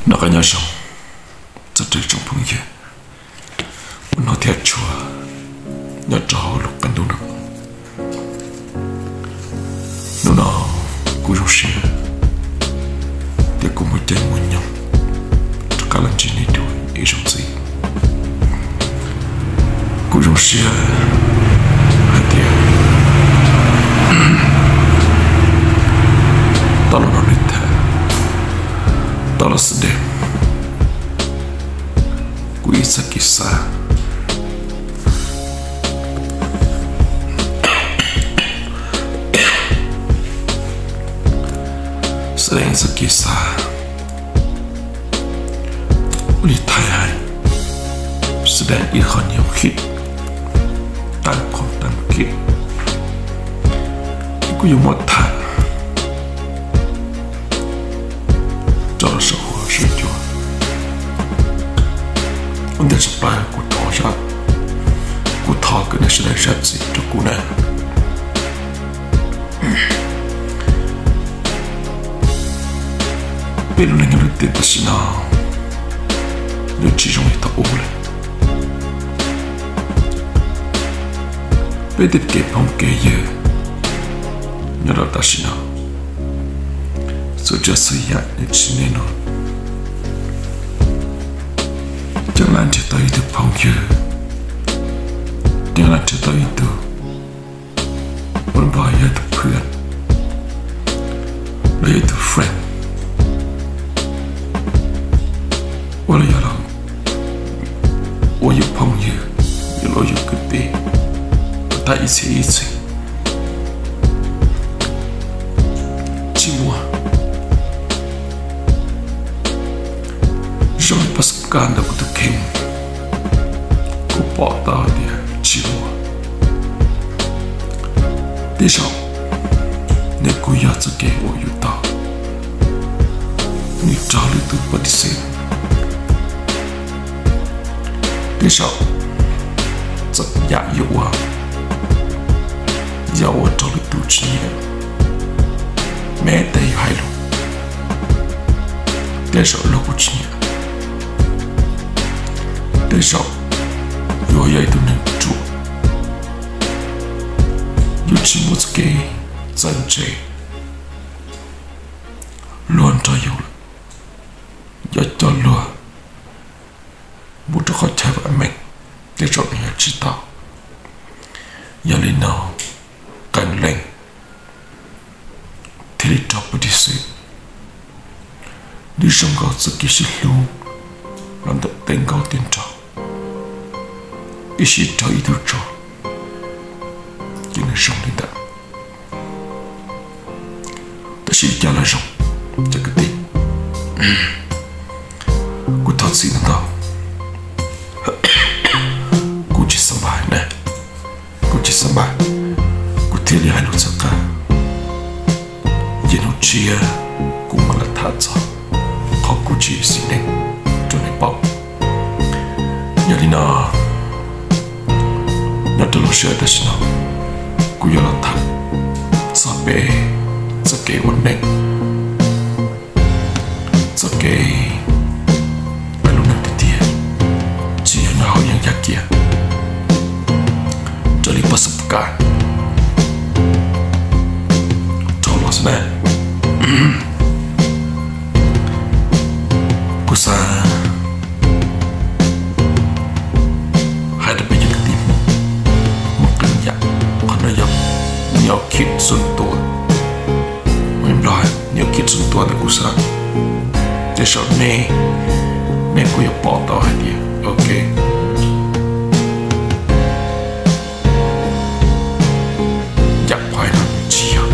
Noj qab nyob zoo txog rau tsoom phooj ywg uas hnov thiab tshua nyob rau hauv lub qab ntuj no. Hnub no kuv zoo siab tias kuv muaj caij muaj nyoog rov qab los ntsib nej dua ib zaug ntxiv. Kuv zoo siab hais tias tau los nrog nej tham, tau los xav dev kuv ib txoj kev xav, xav dev ib txoj kev xav, ua li thaij hais, xav dev ib qho nyuag khib, tag qhov tag khib, kuv yuav muab tham rau saum huab saum cua. Ua ntej tshaj plaws kuv thov, kuv thov kom nej sawv daws zam txim rau kuv na. Peb lub neej nyob lub tiam tam sim no nws tsis zoo li thaum ub lawm. Peb tej kev phooj kev ywg nyob rau tam sim no, txhua tsav txhua yam nws tsis nyob no. Ceeb laj nrhiav tau ib tug phooj ywg, ceeb laj nrhiav tau ib tug, ua npog yog tus phwj, los yog tus friend, ua los yog los ua yus phooj ywg, yog los ua yus kwv tij, ua tag ib txhis ib txhis. Tsis muaj. Zoo li pas kab ntawm kuv tus kheej, kuv pom tau hais tias tsis muaj. Tej zaum nws kuj yog txoj kev uas yus tau, nws raug lwm tus pas tis xwb. Tej zaum txoj yam yuav ua yog ua rau lwm tus tsis nyiam, me tes yus hais lus, tej zaum luag kuj tsis nyiam. Tej zaum yus yog ib tug neeg ruam, yus tsis muaj txoj kev txawj ntse, luag nrog yus lawm, yog coj luag mus rau qhov chaw vam meej, tej zaum nws yuav tsis tau. Yog li no, qee leej thiaj li raug pas tis xwb. Nws zoo nkaus txoj kev sib hlub los ntawm tej nkauj tej nraug, ib sij raug ib tug tso, ces nws zoo li ntawd. Tab sis cas los zoo, cov kwv tij, kuv thov txim ntau ntau, kuv tsis xav npaj na, kuv tsis xav npaj, kuv thiaj li hais lus txhav qab. Ces hnub tshiab kuv mam li tham txog qhov kuv tsis xis neej rau nej paub. Yog li no, nyob rau lub sij hawm tam sim no, kuv yuav los tham txog peb txoj kev ua neej, txoj kev peb lub neej tiag tiag, tsis yog nyob hauv yeeb yaj kiab raws li pas xab kas rau los xwb na. Kuv xav hais rau peb cov kwv tij Hmoob, Hmoob qee yam, qhov no yog nyob khib xub tua, nyob khib xub tua ntawm kuv xav, tej zaum nej, nej kuj yuav pom tau hais tias ok, yam qhuav no tsis yog.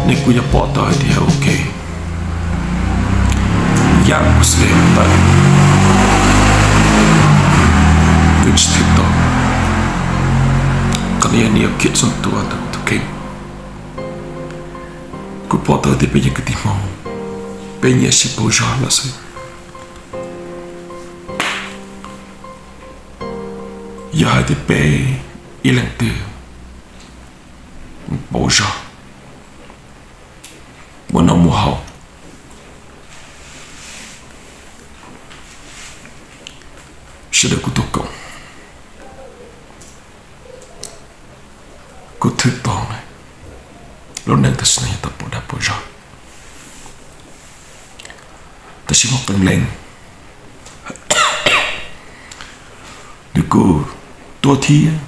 Nej kuj yuav pom tau hais tias ok, yam kuv xav li ntawd twb tsis thwm tau. Qhov no yog nws yog khib xub tua ntawm kuv tus kheej. Kuv pom tau tias peb yog kwv tij Hmoob, peb nyiam sib pauv zog lawm xwb. Yog hais tias peb ib leej twg pauv zog, sawv daws kuj tuaj koom, kuj thwj tau na. Lub neej tam sim no yog tau pom dag pom zog, tab sis muaj qee leej nws kuj tuaj thiab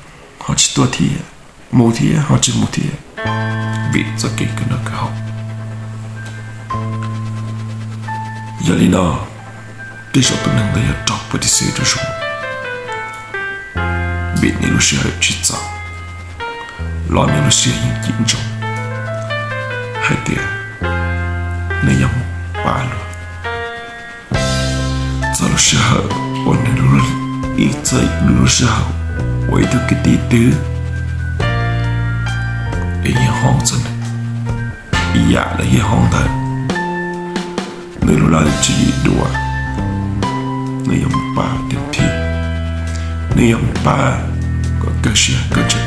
ho tsis tuaj thiab, mus thiab ho tsis mus thiab, vim txoj kev kawm noj kawm haus. Yog li no, tej zaum tus neeg ntawd yog raug pov tis xwm rau zoo, vim nws lub sij hawm tsis txaus, los nws lub sij hawm yeej cim ntsoov hais tias nws yuav mus pab luag. Txog lub sij hawm uas nws lub, ib txog nws lub sij hawm uas ib tug kwv tij twg es yeej hoob txog nws, ib yam lawv yeej hoob ntawd, nws lub laj lim tswv yim dua, nws yuav mus pab tes thi, nws yuav mus pab kom kawg siab kawg ntsws.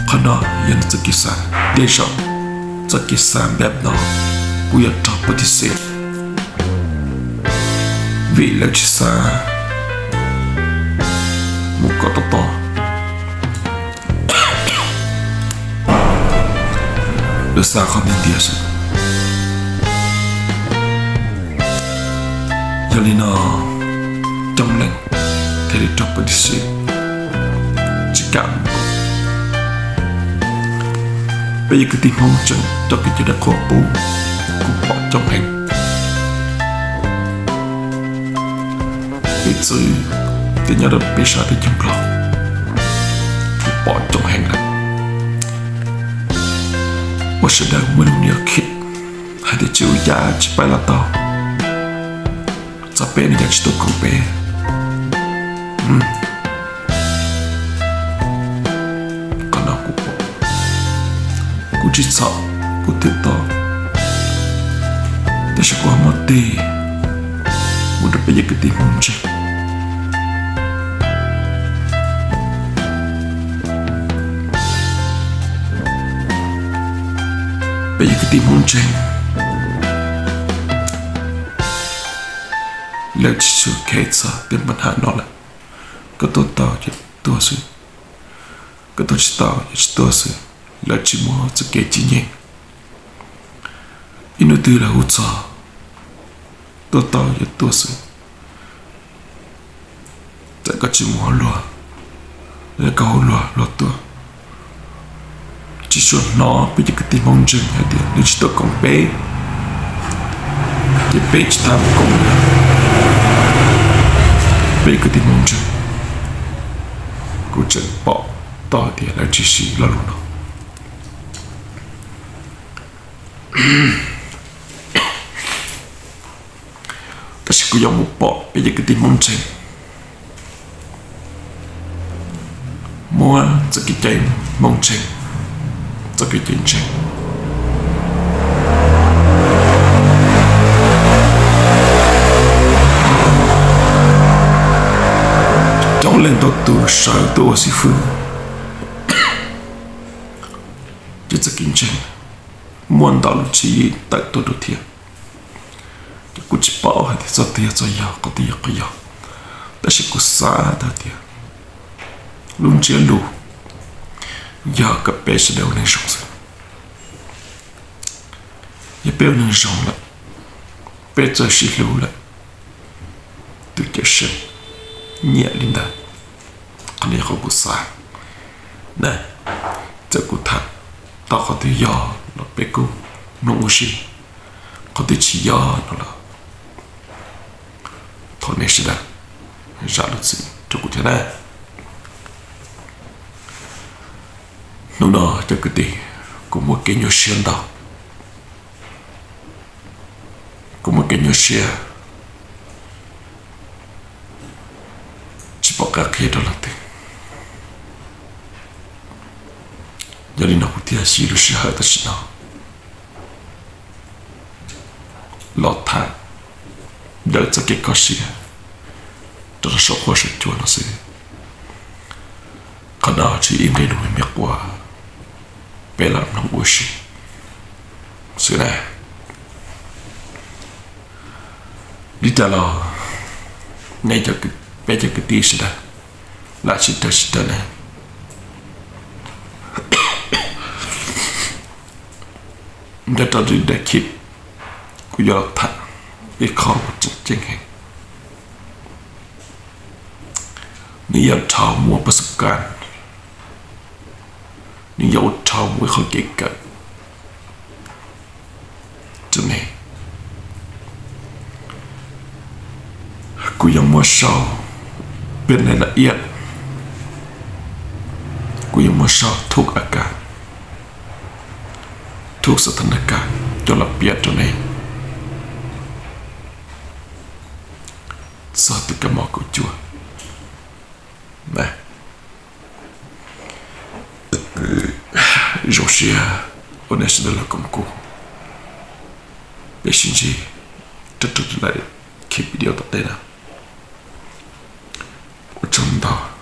Qhov no yog nws txoj kev xav, tej zaum txoj kev xav npab no kuj yuav raug pov tis xwm, vim lawv tsis xav mus kom tau tau. Lawv xav qhov tiag tiag xwb. Yog li no, coob leej thiaj li raug pov tis xwm, tsis kam mus. Peb yog kwv tij Hmoob tseem coj kev cai dawb qhuas qub, kuv pom coob heev. Piv txwv tias nyob rau peb sab teb chaws Nplog, kuv pom coob heev lawm, uas sawv daws muaj lub niam khib hais tias tsis ua cas, tsis paib los tau, txog peb nws cas tsis tuaj koom peb. Qhov no kuv pom, kuv tsis txhaum, kuv twb tau, tab sis kuv ho muab tig mus rau peb cov kwv tij Hmoob ntseeg. Peb cov kwv tij Hmoob ntseeg, lawv tsis xav kheev txog tej npa nham no lawm. Koj tuaj tau ces tuaj xwb, koj tuaj tsis tau ces tsis tuaj xwb. Lawv tsis muaj txoj kev tsim nyog ib hnub twg lawv hu txog, tuaj tau ces tuaj xwb. Txawm koj tsis mus hauj lwm, koj hauj lwm los tuaj. Tsis tshua hnov peb cov kwv tij Hmoob ntseeg hais tias nws tsis tuaj koom peb, ces peb tsis tau mus koom. Peb kwv tij Hmoob ntseeg, kuv tseem pom tau tias lawv tsis siv lo lus no. Tab sis kuv yuav mus pom peb cov kwv tij Hmoob ntseeg muab txoj kev cai Hmoob ntseeg, txoj kev cai ntseeg, coob leej tau tus sawv tuaj ua xib fwb, ces txoj kev ntseeg muaj ntau lub tswv yim tawm tuaj dua thiab. Ces kuv tsis paub hais tias txoj twg yog txoj yog, qhov twg yog qhov yog, tab sis kuv xav tau tias lub ntsiab lus yog kom peb sawv daws ua neeg zoo xwb. Yog peb ua neeg zoo lawm, peb txawj sib hlub lawm, tus Cawm Seej nyiam li ntawd. Qhov no yog qhov kuv xav na. Txawm kuv tham tau qhov twg yog los peb kuj mloog ua si, qhov twg tsis yog no los thov nej sawv daws zam lub txim rau kuv thiab na. Hnub no cov kwv tij, kuv muaj kev nyuaj siab ntau, kuv muaj kev nyuaj siab, tsis pom qab qhia rau leej twg. Yog li no kuv thiaj siv lub sij hawm tam sim no los tham lawv txoj kev kho siab rau saum huab saum cua no xwb. Qhov no tsis ib nqe lus me quas, peb lam mloog ua si xwb na. Li cas los nej, peb cov kwv tij sawv daws, lam sib raws sib raws ne. Nyob rau daim clip, kuv yuav los tham ib qho uas tseem ceeb heev. Nws yog dhau muaj pas xub kas, nws yog ua dhau muaj ib qho kev kawm rau nej. Kuv yuav muab sau peb nej la iab, kuv yuav muab sau thub a kas, thub xa thab na kas coj los piav rau nej txog tus kab mob kaum cuaj. Zoo siab uas nej sawv daws los koom kuv, peb sib ntsib rau lwm clip video tom ntej na. Ua tsaug ntau.